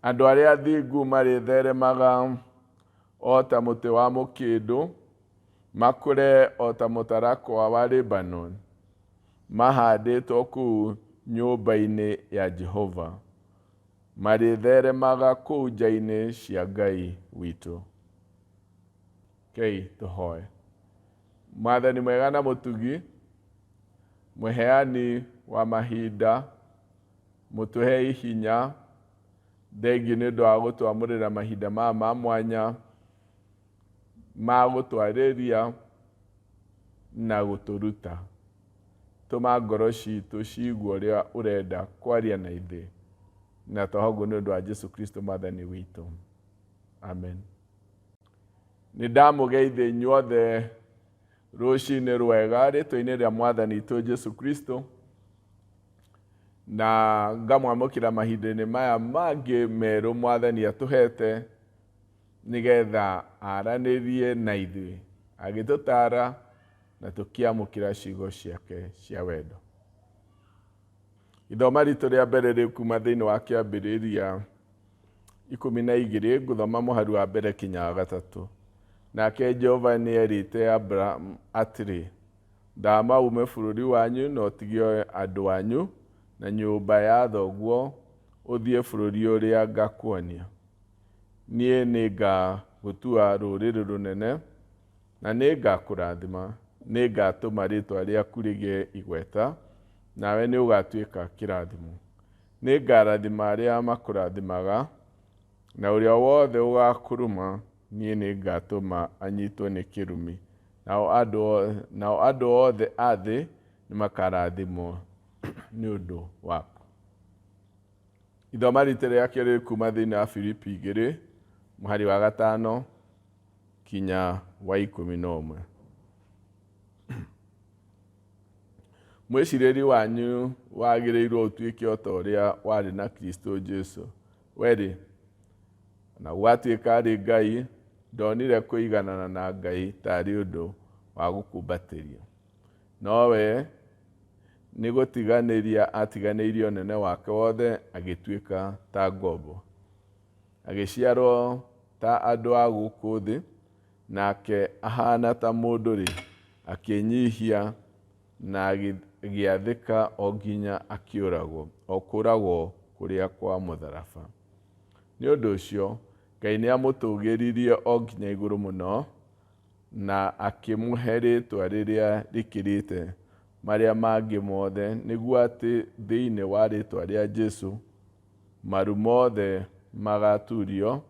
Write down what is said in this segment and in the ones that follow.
Andũ arĩa athingu marĩtheremaga o ta mũtĩ wa mũkĩndũ, makũre o ta mũtarakwa wa Lebanoni, mahandĩtwo kũu nyũmba-inĩ ya Jehova, marĩtheremaga kũu nja-inĩ cia Ngai witũ. Rekei tũhoe. Mwathani mwega na mũtugi, mũheani wa mahinda, mũtũhei hinya, thengiũ nĩ ũndũ wa gũtwamũrĩra mahinda maya ma mwanya ma gũtwarĩria na gũtũruta. Tũma ngoro citũ ciigue ũrĩa ũrenda kwaria na ithuĩ, na twahoguo nĩ ũndũ wa Jesu Kristo Mwathani witũ. Amen. Nĩ ndamũgeithia inyuothe rũcinĩ rwega rĩtwa-inĩ rĩa Mwathani witũ Jesu Kristo, na ngamwamũkĩra mahinda-inĩ maya mangĩ merũ Mwathani atũhete nĩgetha aranĩrie na ithuĩ, agĩtũtara na tũkĩamũkĩra ciugo ciake cia wendo. Ithoma ritũ rĩa mbere rĩkuma thĩinĩ wa Kĩambĩrĩria 12, ngũthoma mũhari wa mbere kinya wa gatatũ. Nake Jehova nĩ erĩte Abraham atĩrĩ, Thama uume bũrũri wanyu na ũtige andũ anyu na nyũmba ya thoguo ũthiĩ bũrũri ũrĩa ngakuonia. Niĩ nĩngagũtua rũrĩrĩ rũnene na nĩngakũrathima, nĩngatũma rĩĩtwa rĩaku rĩgĩe igweta, nawe nĩũgatuĩka kĩrathimo. Nĩngarathima arĩa makũrathimaga, na ũrĩa wothe ũgakũruma, niĩ nĩngatũma anyitwo nĩ kĩrumi, nao andũ, nao andũ othe a thĩ nĩmakarathimwo nĩ ũndũ waku. Ithoma ritũ rĩa kerĩ kuma thĩinĩ wa Filipi 2, mũhari wa 5 kinya wa 11. Mwĩcirĩrie wanyu wagĩrĩirwo ũtuĩke o ta ũrĩa warĩ na Kristo Jesu. We-rĩ, ona gwatuĩka arĩ Ngai, ndonire kũiganana na Ngai ta arĩ ũndũ wa gũkumbatĩrio. No we nĩ gũtiganĩria atiganĩirie ũnene wake wothe agĩtuĩka ta ngombo. Agĩciarwo ta andũ a gũkũ thĩ, nake ahaana ta mũndũ-rĩ, akĩĩnyihia na agĩathĩka o nginya akĩũragwo, o kũũragwo kũrĩa kwa mũtharaba. Nĩ ũndũ ũcio, Ngai nĩamũtũũgĩririe o nginya igũrũ mũno, na akĩmũhe rĩĩtwa rĩrĩa rĩkĩrĩte marĩa mangĩ mothe, nĩguo atĩ thĩinĩ wa rĩĩtwa rĩa Jesu maru mothe magaturio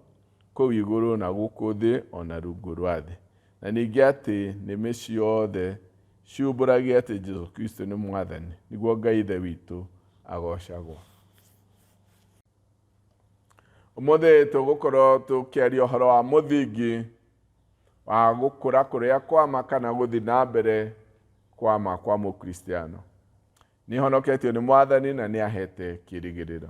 kũu igũrũ na gũkũ thĩ o na rungu rwa thĩ, na ningĩ atĩ nĩmĩ ciothe ciumbũragie atĩ Jesu Kristo nĩ Mwathani, nĩguo Ngai Ithe witũ agoocagwo. Ũmũthĩ tũgũkorwo tũkĩaria ũhoro wa mũthingi wa gũkũra kũrĩa kwa ma kana gũthiĩ na mbere kwa ma kwa Mũkristiano. Nĩ honoketio nĩ Mwathani na nĩ ahete kĩĩrĩgĩrĩro.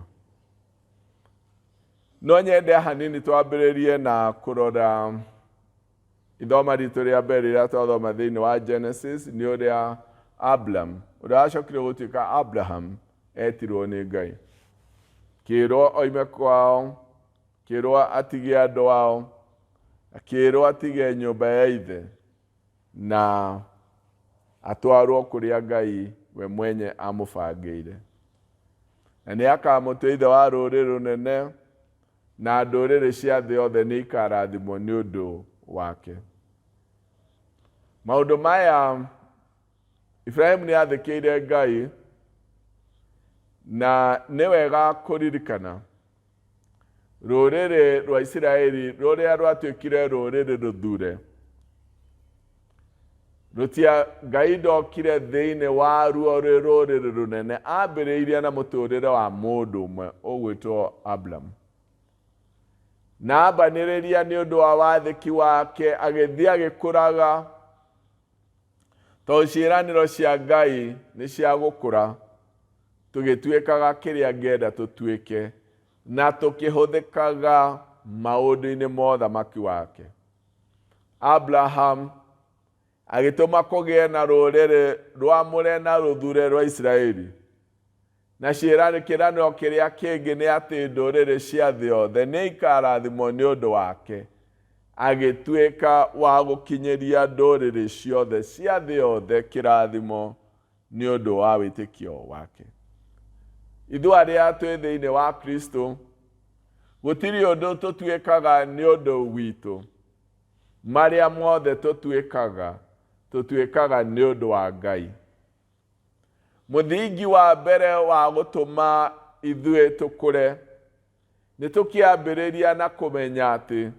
No nyende hanini twambĩrĩrie na kũrora ithoma ritũ rĩa mbere rĩrĩa twathoma thĩinĩ wa Genesis nĩ ũrĩa Abram ũrĩa wacokire gũtuĩka Abraham etirwo nĩ Ngai. Kĩrwo oime kwao, kĩrwo atige andũ ao, akĩrwo atige nyũmba ya ithe na atwarwo kũrĩa Ngai we mwenye amũbangĩire. Na nĩ akamũtua ithe wa rũrĩrĩ rũnene na ndũrĩrĩ cia thĩ yothe nĩ ikarathimwo nĩ ũndũ wake. Maũndũ maya Ibrahimu nĩ athĩkĩire Ngai na nĩ wega kũririkana rũrĩrĩ rwa Isiraeli rũrĩa rwatuĩkire rũrĩrĩ rũthure rũtia Ngai ndokire thĩinĩ waruo rwĩ rũrĩrĩ rũnene ambĩrĩirie na mũtũrĩre wa mũndũ ũmwe ũgwĩtwo Abraham na ambanĩrĩria nĩ ũndũ wa wathĩki wake agĩthiĩ agĩkũraga tondũ ciĩranĩro cia Ngai nĩ cia gũkũra tũgĩtuĩkaga kĩrĩa angĩenda tũtuĩke na tũkĩhũthĩkaga maũndũ-inĩ ma ũthamaki wake. Abraham agĩtũma kũgĩe na rũrĩrĩ rwamũre na rũthure rwa Isiraeli. Na kĩĩranĩro kĩrĩa kĩngĩ nĩ atĩ ndũrĩrĩ cia thĩ yothe nĩ ikarathimwo nĩ ũndũ wake. Agĩtuĩka wa gũkinyĩria ndũrĩrĩ ciothe cia thĩ yothe kĩrathimo nĩ ũndũ wa wĩtĩkio wake. Ithuĩ arĩa twĩ thĩinĩ wa Kristo, gũtirĩ ũndũ tũtuĩkaga nĩ ũndũ witũ. Marĩa mothe tũtuĩkaga, tũtuĩkaga nĩ ũndũ wa Ngai. Mũthingi wa mbere wa gũtũma ithuĩ tũkũre nĩ tũkĩambĩrĩria na kũmenya atĩ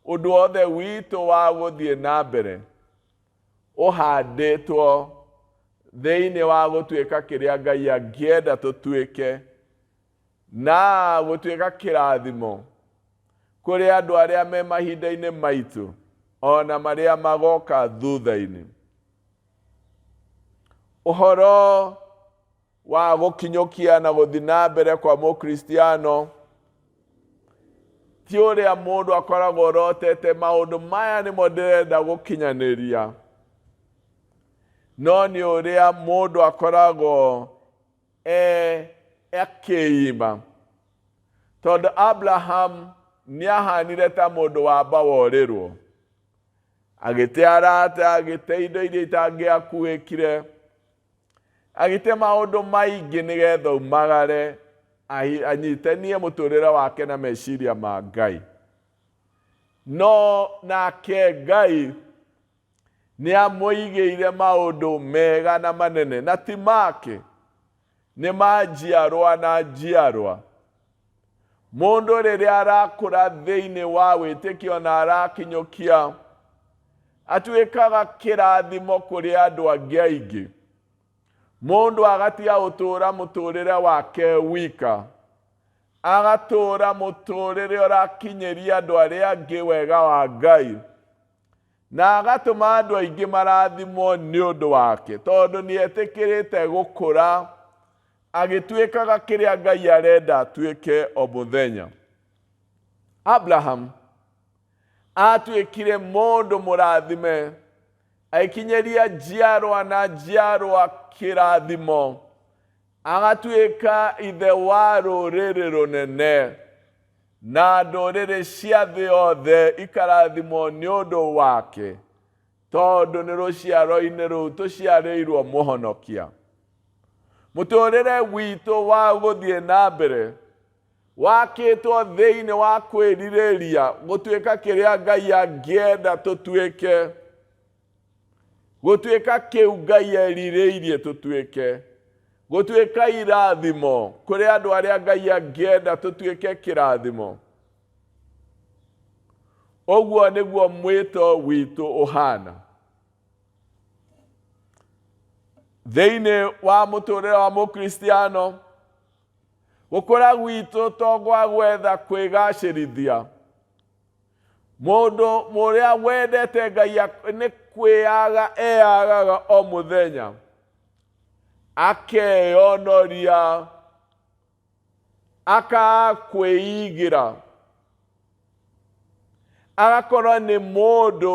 ũndũ wothe witũ wa gũthiĩ na mbere ũhandĩtwo thĩinĩ wa gũtuĩka kĩrĩa Ngai angĩenda tũtuĩke na gũtuĩka kĩrathimo kũrĩ andũ arĩa me mahinda-inĩ maitũ ona marĩa magoka thutha-inĩ. Ũhoro wa gũkinyũkia na gũthiĩ na mbere kwa mũkristiano ti ũrĩa mũndũ akoragwo orotete maũndũ maya nĩmo ndĩrenda gũkinyanĩria, no nĩ ũrĩa mũndũ akoragwo akĩima. Tondũ Abraham nĩahanire ta mũndũ wamba worĩrwo, agĩte arata, agĩte indo iria itangĩakuĩkire, agĩte maũndũ maingĩ nĩgetha umagare anyitanie mũtũrĩre wake na meciria ma Ngai. No nake Ngai nĩ amũigĩire maũndũ mega na manene, na ti make, nĩ ma njiarwa na njiarwa. Mũndũ rĩrĩa arakũra thĩinĩ wa wĩtĩkio na arakinyũkia, atuĩkaga kĩrathimo kũrĩ andũ angĩ aingĩ. Mũndũ agatiga gũtũũra mũtũrĩre wake wika, agatũũra mũtũrĩre ũrakinyĩria andũ arĩa angĩ wega wa Ngai, na agatũma andũ aingĩ marathimwo nĩ ũndũ wake, tondũ nĩ etĩkĩrĩte gũkũra agĩtuĩkaga kĩrĩa Ngai arenda atuĩke o mũthenya. Abraham atuĩkire mũndũ mũrathime, agĩkinyĩria njiarwa na njiarwa kĩrathimo, agatuĩka ithe wa rũrĩrĩ rũnene, na ndũrĩrĩ cia thĩ yothe ikarathimwo nĩ ũndũ wake, tondũ nĩ rũciaro-inĩ rũu tũciarĩirwo mũhonokia. Mũtũrĩre witũ wa gũthiĩ na mbere wakĩtwo thĩinĩ wa kwĩrirĩria gũtuĩka kĩrĩa Ngai angĩenda tũtuĩke, gũtuĩka kĩu Ngai erirĩirie tũtuĩke, gũtuĩka irathimo kũrĩ andũ arĩa Ngai angĩenda tũtuĩke kĩrathimo. Ũguo nĩguo mwĩto witũ ũhana. Thĩinĩ wa mũtũrĩre wa mũkristiano, gũkũra gwitũ to gwa gwetha kwĩgacĩrithia. Mũndũ ũrĩa wendete Ngai nĩ kwĩyaga eyagaga o mũthenya, akeyonoria, akaga kwĩigĩra, agakorwo nĩ mũndũ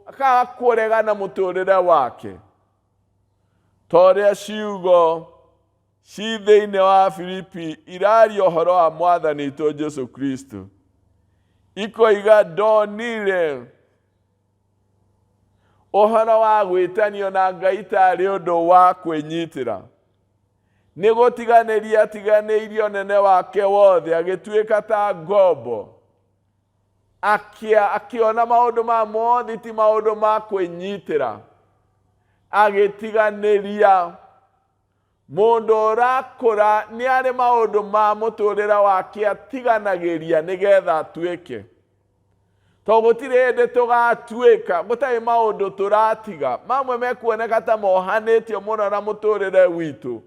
akaga kũregana mũtũrĩre wake. Ta ũrĩa ciugo ci thĩinĩ wa Filipi iraria ũhoro wa Mwathani witũ Jesu Kristo, ikoiga ndonire ũhoro wa gwĩtanio na Ngai tarĩ ũndũ wa kwĩnyitĩra, nĩ gũtiganĩria atiganĩirie ũnene wake wothe, agĩtuĩka ta ngombo, akĩona maũndũ ma mothe ti maũndũ ma kwĩnyitĩra, agĩtiganĩria. Mũndũ ũrakũra nĩ arĩ maũndũ ma mũtũrĩre wake atiganagĩria nĩgetha atuĩke. To gũtirĩ hĩndĩ tũgatuĩka gũtarĩ maũndũ tũratiga, mamwe mekuoneka ta mohanĩtio mũno na mũtũrĩre witũ,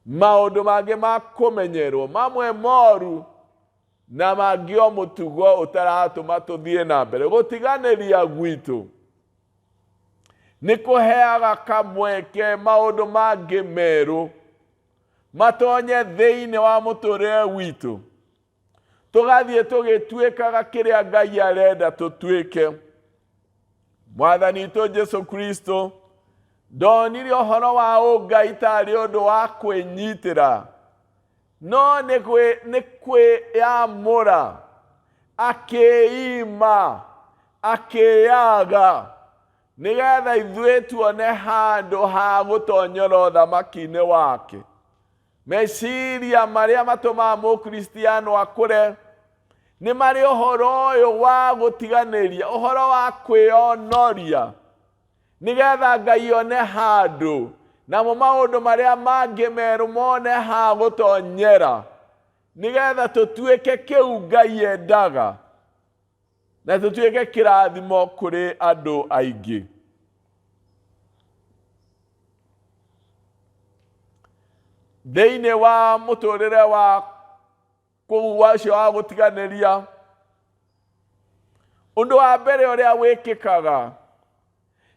maũndũ mangĩ ma kũmenyerwo, mamwe moru na mangĩ o mũtugo ũtaratũma tũthiĩ na mbere. Gũtiganĩria gwitũ nĩ kũheaga kamweke maũndũ mangĩ merũ matonye thĩinĩ wa mũtũrĩre witũ, tũgathiĩ tũgĩtuĩkaga kĩrĩa Ngai arenda tũtuĩke. Mwathani witũ Jesu Kristo Ndonire ũhoro wa ũngai tarĩ ũndũ wa kwĩnyitĩra, no nĩ kwĩyamũra, akĩima, akĩyaga, nĩgetha ithuĩ tuone handũ ha gũtonyera ũthamaki-inĩ wake. Meciria marĩa matũmaga Mũkristiano akũre nĩ marĩ ũhoro ũyũ wa gũtiganĩria, ũhoro wa kwĩonoria, nĩgetha Ngai one handũ, namo maũndũ marĩa mangĩ merũ mone ha gũtonyera, nĩgetha tũtuĩke kĩu Ngai endaga, na tũtuĩke kĩrathimo kũrĩ andũ aingĩ. Thĩinĩ wa mũtũrĩre wa kũu wacio wa gũtiganĩria, ũndũ wa mbere ũrĩa wĩkĩkaga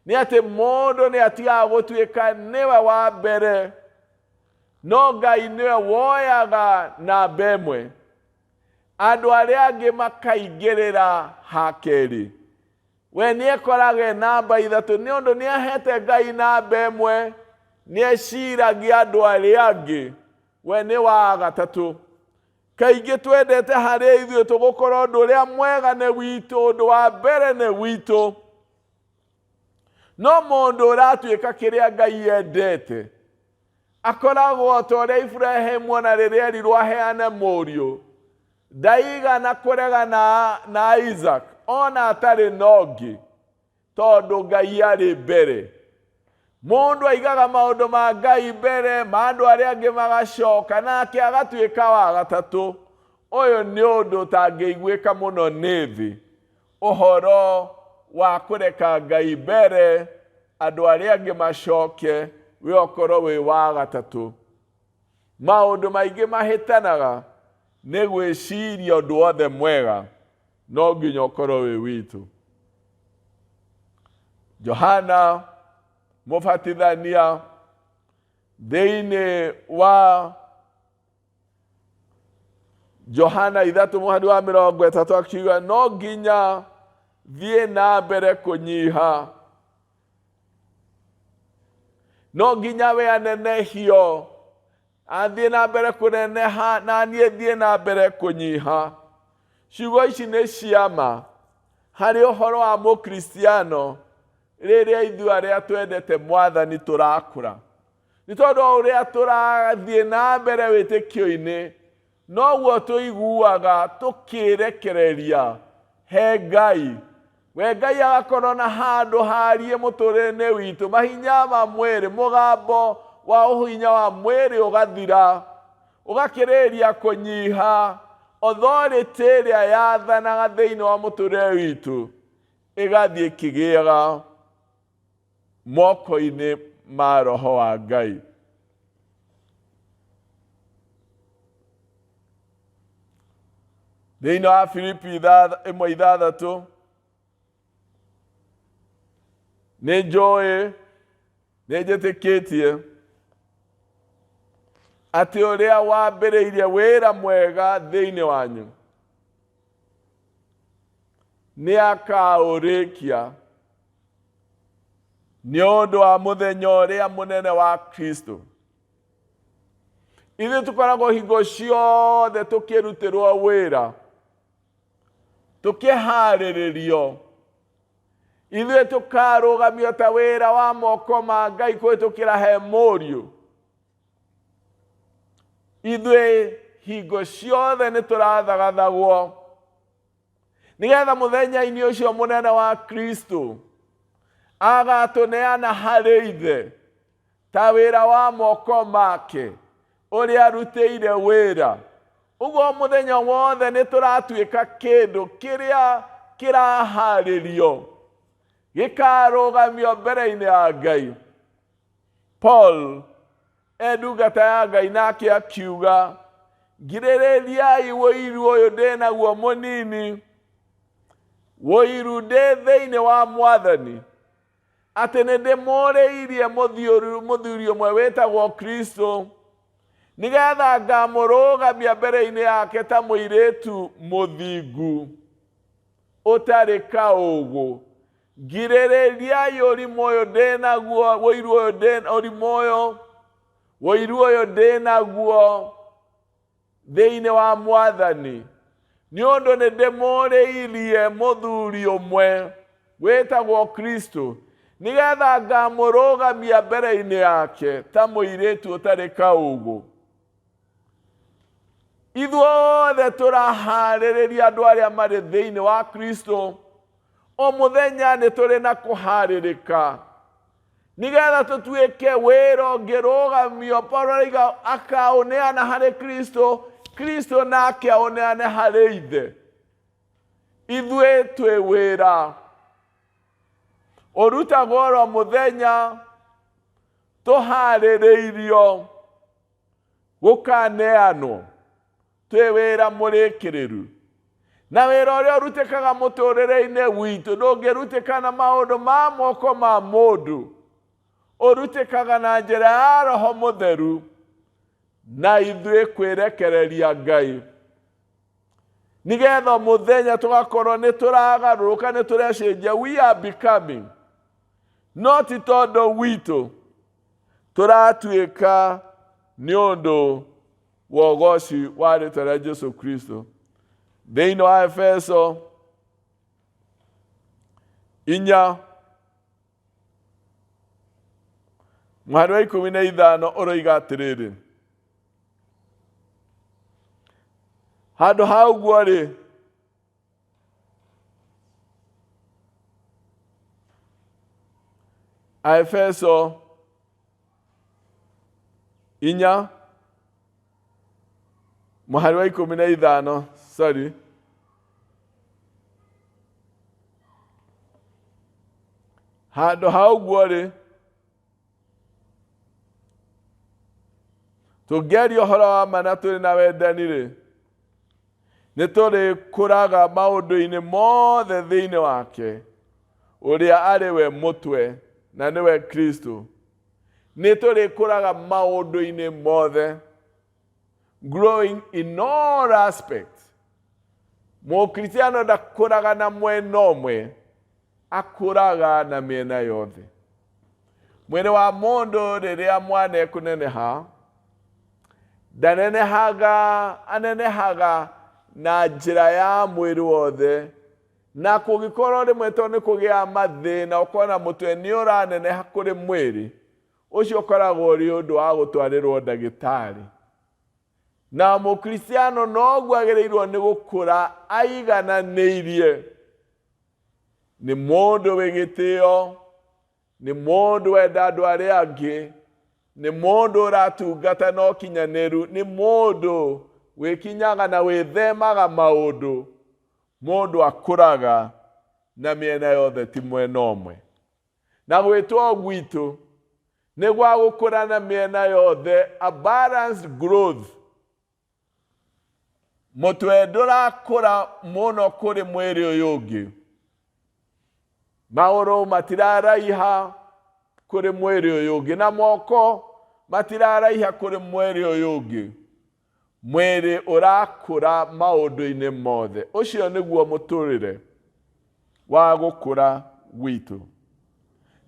nĩ atĩ mũndũ nĩ atigaga gũtuĩka nĩwe wa mbere, no Ngai nĩwe woyaga namba ĩmwe, andũ arĩa angĩ makaingĩrĩra ha kerĩ. We nĩ ekoraga e namba ithatũ nĩ ũndũ nĩ ahete Ngai namba ĩmwe, nĩ eciragia andũ arĩa angĩ, we nĩ wa gatatũ. Kaingĩ twendete harĩ ithuĩ tũgũkorwo ũndũ ũrĩa mwega nĩ witũ, ũndũ wa mbere nĩ witũ. No mũndũ ũratuĩka kĩrĩa Ngai endete, akoragwo ta ũrĩa Iburahĩmu ona rĩrĩa erirwo aheane mũriũ, ndaigana kũrega na Isaac ona atarĩ na ũngĩ, tondũ Ngai arĩ mbere. Mũndũ aigaga maũndũ ma Ngai mbere, ma andũ arĩa angĩ magacoka, nake agatuĩka wa gatatũ. Ũyũ nĩ ũndũ ũtangĩiguĩka mũno nĩ thĩ, ũhoro wa kũreka Ngai mbere, andũ arĩa angĩ macoke, we ũkorwo wĩ wa gatatũ. Maũndũ maingĩ mahĩtanaga nĩ gwĩciria ũndũ wothe mwega no nginya ũkorwo wĩ witũ. Johana Mũbatithania thĩinĩ wa Johana 3:30 akiuga no nginya thiĩ na mbere kũnyiha, no nginya we anenehio, athiĩ na mbere kũneneha na niĩ thiĩ na mbere kũnyiha. Ciugo ici nĩ ciama harĩ ũhoro wa Mũkristiano rĩrĩa ithuĩ arĩa twendete Mwathani tũrakũra. Nĩ tondũ o ũrĩa tũrathiĩ na mbere wĩtĩkio-inĩ, noguo tũiguaga tũkĩrekereria he Ngai. We Ngai agakorwo na handũ hariĩ mũtũrĩre-inĩ witũ, mahinya ma mwĩrĩ, mũgambo wa ũhinya wa mwĩrĩ ũgathira, ũgakĩrĩrĩria kũnyiha, authority ĩrĩa yathanaga thĩinĩ wa mũtũrĩre witũ ĩgathiĩ ĩkĩgĩaga moko-inĩ ma Roho wa Ngai. Thĩinĩ wa Filipi 1:6, nĩ njũĩ, nĩ njĩtĩkĩtie atĩ ũrĩa wambĩrĩirie wĩra mwega thĩinĩ wanyu nĩ akaũrĩkia nĩ ũndũ wa mũthenya ũrĩa mũnene wa Kristo. Ithuĩ tũkoragwo hingo ciothe tũkĩrutĩrwo wĩra, tũkĩharĩrĩrio. Ithuĩ tũkarũgamio ta wĩra wa moko ma Ngai kũhĩtũkĩra he Mũriũ. Ithuĩ hingo ciothe nĩ tũrathagathagwo nĩgetha mũthenya-inĩ ũcio mũnene wa Kristo agatũneana harĩ Ithe ta wĩra wa moko make ũrĩa arutĩire wĩra. Ũguo mũthenya wothe nĩ tũratuĩka kĩndũ kĩrĩa kĩraharĩrio gĩkarũgamio mbere-inĩ ya Ngai. Paul e ndungata ya Ngai nake akiuga, ngirĩrĩriai ũiru ũyũ ndĩ naguo mũnini, ũiru ndĩ thĩinĩ wa Mwathani, atĩ nĩ ndĩmũrĩirie mũthuri ũmwe wĩtagwo Kristo, nĩgetha ngamũrũgamia mbere-inĩ yake ta mũirĩtu mũthingu ũtarĩ kaũgũ. Ngirĩrĩriai ũrimũ ũyũ ndĩ naguo, ũiru ũyũ ndĩ ũrimũ ũyũ, ũiru ũyũ ndĩ naguo thĩinĩ wa Mwathani, nĩ ũndũ nĩ ndĩmũrĩirie mũthuri ũmwe wĩtagwo Kristo, nĩgetha ngamũrũgamia mbere-inĩ yake ta mũirĩtu ũtarĩ kaũgũ. Ithuothe tũraharĩrĩria andũ arĩa marĩ thĩinĩ wa Kristo. O mũthenya nĩ tũrĩ na kũharĩrĩka nĩgetha tũtuĩke wĩra ũngĩrũgamio. Paulo arauga akaũneana harĩ Kristo, Kristo nake aũneane harĩ Ithe. Ithuĩ twĩ wĩra ũrutagwo oro mũthenya, tũharĩrĩirio gũkaneanwo twĩ wĩra mũrĩkĩrĩru. Na wĩra ũrĩa ũrutĩkaga mũtũrĩre-inĩ witũ ndũngĩrutĩka na maũndũ ma moko ma mũndũ, ũrutĩkaga na njĩra ya Roho Mũtheru na ithuĩ kwĩrekereria Ngai, nĩgetha mũthenya tũgakorwo nĩ tũragarũrũka, nĩ tũrecenjia, we are becoming, no ti tondũ witũ tũratuĩka nĩ ũndũ wa ũgoci wa rĩtwa rĩa Jesu Kristo. Thĩinĩ wa Efeso 4 mũhari wa 15 ũroiga atĩrĩrĩ, handũ ha ũguo rĩ, Aefeso 4 mũhari wa 15, sorry, handũ ha ũguo rĩ, tũngĩaria ũhoro wa ma na tũrĩ na wendani rĩ, nĩ tũrĩkũraga maũndũ-inĩ mothe thĩinĩ wake ũrĩa arĩ we mũtwe, na nĩwe Kristo. Nĩ tũrĩkũraga maũndũ-inĩ mothe, growing in all aspects. Mũkristiano ndakũraga na mwena ũmwe, akũraga na mĩena yothe. Mwĩrĩ wa mũndũ rĩrĩa mwana ekũneneha, ndanenehaga, anenehaga na njĩra ya mwĩrĩ wothe. Na kũngĩkorwo rĩmwe tondũ nĩ kũgĩaga mathĩna, ũkona mũtwe nĩ ũraneneha kũrĩ mwĩrĩ, ũcio ũkoragwo ũrĩ ũndũ wa gũtwarĩrwo ndagĩtarĩ. Na mũkristiano noguo agĩrĩirwo nĩ gũkũra aigananĩirie. Nĩ mũndũ wĩ gĩtĩo, nĩ mũndũ wenda andũ arĩa angĩ, nĩ mũndũ ũratungata na ũkinyanĩru, nĩ mũndũ wĩkinyaga na wĩthemaga maũndũ. Mũndũ akũraga na mĩena yothe, ti mwena ũmwe. Na gwĩtwo gwitũ nĩ gwa gũkũra na mĩena yothe, a balanced growth. Mũtwe ndũrakũra mũno kũrĩ mwĩrĩ ũyũ ũngĩ, magũrũ matiraraiha kũrĩ mwĩrĩ ũyũ ũngĩ, na moko matiraraiha kũrĩ mwĩrĩ ũyũ ũngĩ. Mwĩrĩ ũrakũra maũndũ-inĩ mothe. Ũcio nĩguo mũtũrĩre wa gũkũra gwitũ.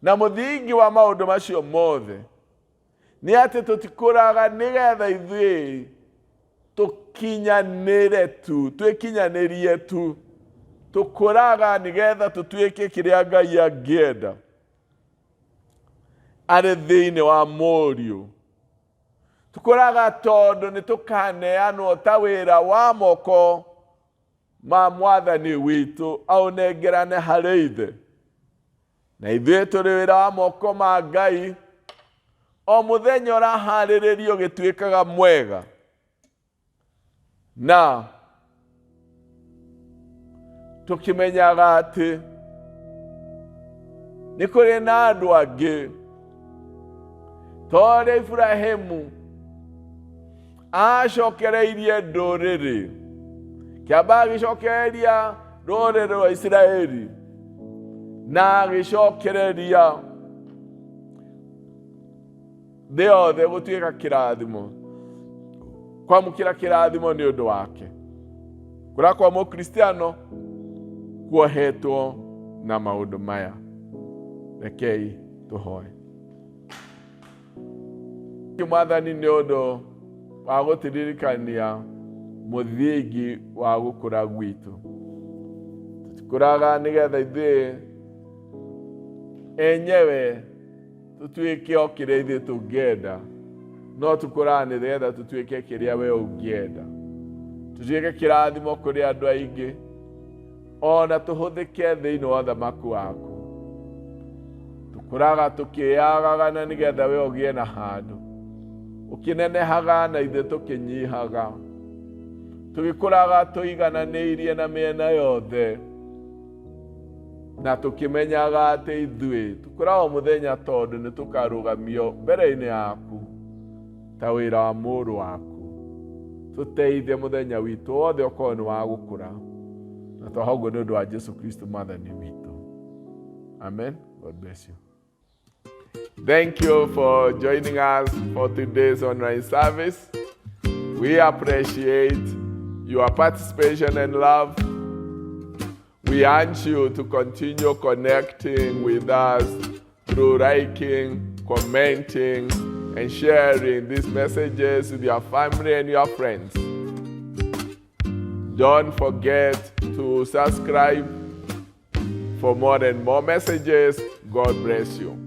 Na mũthingi wa maũndũ macio mothe nĩ atĩ tũtikũraga nĩgetha ithuĩ tũkinyanĩre tu, twĩkinyanĩrie tu. Tũkũraga nĩgetha tũtuĩke kĩrĩa Ngai angĩenda arĩ thĩinĩ wa Mũriũ. Tũkũraga tondũ nĩ tũkaneanwo ta wĩra wa moko ma Mwathani witũ aũnengerane harĩ Ithe. Na ithuĩ tũrĩ wĩra wa moko ma Ngai, o mũthenya ũraharĩrĩrio gĩtuĩkaga mwega. Na tũkĩmenyaga atĩ nĩ kũrĩ na andũ angĩ ta ũrĩa Iburahĩmu acokereirie ndũrĩrĩ, kĩamba agĩcokereria rũrĩrĩ rwa Isiraeli na agĩcokereria thĩ yothe gũtuĩka kĩrathimo, kwamũkĩra kĩrathimo nĩ ũndũ wake. Kũrĩa kwa mũkristiano kuohetwo Na maũndũ maya, rekei tũhoe. Mwathani, nĩ ũndũ wa gũtũririkania mũthingi wa gũkũra gwitũ. Tũtikũraga nĩgetha ithuĩ enyewe tũtuĩke o kĩrĩa ithuĩ tũngĩenda, no tũkũraga nĩgetha tũtuĩke kĩrĩa we ũngĩenda, tũtuĩke kĩrathimo kũrĩ andũ aingĩ, ona tũhũthĩke thĩinĩ wa ũthamaki waku. Tũkũraga tũkĩyagaga na nĩgetha we ũgĩe na handũ ũkĩnenehaga na ithuĩ tũkĩnyihaga, tũgĩkũraga tũigananĩirie na mĩena yothe, na tũkĩmenyaga atĩ ithuĩ tũkũraga o mũthenya tondũ nĩ tũkarũgamio mbere-inĩ yaku ta wĩra wa mũrũ waku. Tũteithie mũthenya witũ wothe ũkorwo nĩ wa gũkũra, na twahoya ũguo nĩ ũndũ wa Jesu Kristo Mwathani witũ. Amen. God bless you. Thank you for joining us for today's online service. We appreciate your participation and love. We urge you to continue connecting with us through liking, commenting, and sharing these messages with your family and your friends. Don't forget to subscribe for more and more messages. God bless you.